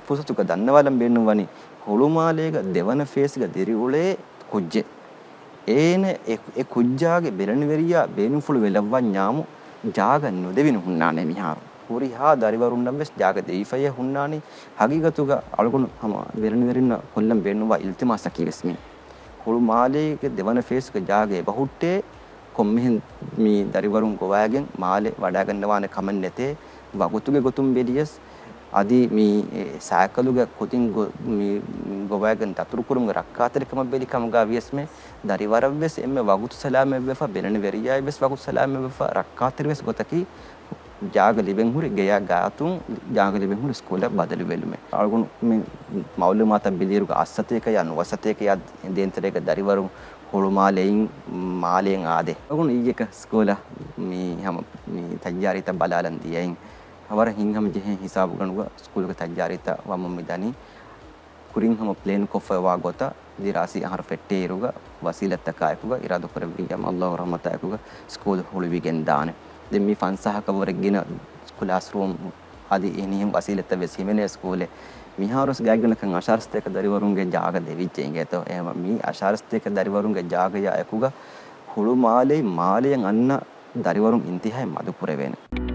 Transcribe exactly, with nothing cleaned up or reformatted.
ފުރުސަތުގަ ދަންނަވާލަން ބޭނުންވަނީ ހުޅުމާލޭގަ ދެވަނަ ފޭސްގަ ދިރިއުޅޭ ކުއްޖެއް. އޭނަ އެ، އެ ކުއްޖާގެ ބެލެނިވެރިޔާ ބޭނުންފުޅު ވެލައްވަންޏާމު ޖާގަ ނުދެވިނު ހުންނާނެ މިހާރު. ހުރިހާ ދަރިވަރުންނަށް ވެސް ޖާގަ ދެވިފައޭ ހުންނާނީ. ހަގީގަތުގަ އަޅުގަނޑު ހަމަ ބެލެނިވެރިންނަށް ކޮށްލަން ބޭނުންވާ އިލްތިމާސަކީ ވެސް މީ. ހުޅުމާލޭގެ ދެވަނަ ފޭސްގެ ޖާގަ އެބަހުއްޓޭ ކޮންމެހެން މި ދަރިވަރުން ގޮވާގެން މާލެ ވަޑައިގަންނަވާނެ ކަމެއް ނެތޭ. ވަގުތުގެ ގޮތުން ބެލިޔަސް އަދި މި ސައިކަލުގެ ކުދިން ގޮ-، މި ގޮވާގެން ދަތުރުކުރުމުގެ ރައްކާތެރިކަމަށް ބެލި ކަމުގަ ވިޔަސްމެ ދަރިވަރަށްވެސް އެންމެ ވަގުތު ސަލާމަތްވެފަ، ބެލެނިވެރިޔާއަށްވެސް ވަގުތު ސަލާމަތްވެފަ، ރައްކާތެރިވެސް ގޮތަކީ ޖާގަ ލިބެން ހުރި ގެޔާ ގާތުން ޖާގަ ލިބެން ހުރި ސްކޫލަށް ބަދަލުވެލުމެއް. އަޅުގަނޑު މި މައުލޫމާތަށް ބެލިއިރުގަ އަށްސަތޭކަޔާ ނުވަސަތޭކަޔާ ދޭންތެރޭގަ ދަރިވަރުން ހުޅުމާލެއިން މާލެއަށް އާދޭ. އަޅުގަނޑު އިއްޔެކަ ސްކޫލަށް މި ހަމަ މި ތައްޔާރީތައް ބަލާލަން ދިޔައިން ވަރަށް ހިތްހަމަޖެހޭ ހިސާބުގަނޑުގަ ސްކޫލުގެ ތައްޔާރީތައް ވަމުން މި ދަނީ. ކުރިން ހަމަ ޕްލޭން ކޮށްފައިވާ ގޮތަށް ދިރާސީ އަހަރު ފެއްޓޭއިރުގަ ވަސީލަތްތަކާއެކުގަ އިރާދަކުރެއްވިއްޔާ ﷲ ރަޙްމަތާއެކުގަ ސްކޫލް ހުޅުވިގެން ދާނެ. ދެން މި ފަންސާހަކަށް ވުރެ ގިނަ ކްލާސްރޫމް އަދި އެހެނިހެން ވަސީލަތްތައް ވެސް ހިމެނޭ ސްކޫލެއް. މިހާރުވެސް ގާތްގަނޑަކަށް އަށާރަ ސަތޭކަ ދަރިވަރުންގެ ޖާގަ ދެވިއްޖެ އިނގޭތޯ. އެހެންވީމަ މި އަށާރަ ސަތޭކަ ދަރިވަރުންގެ ޖާގަޔާ އެކުގަ ހުޅުމާލެއިން މާލެއަށް އަންނަ ދަރިވަރުން އިންތިހާއަށް މަދުކުރެވޭނެ.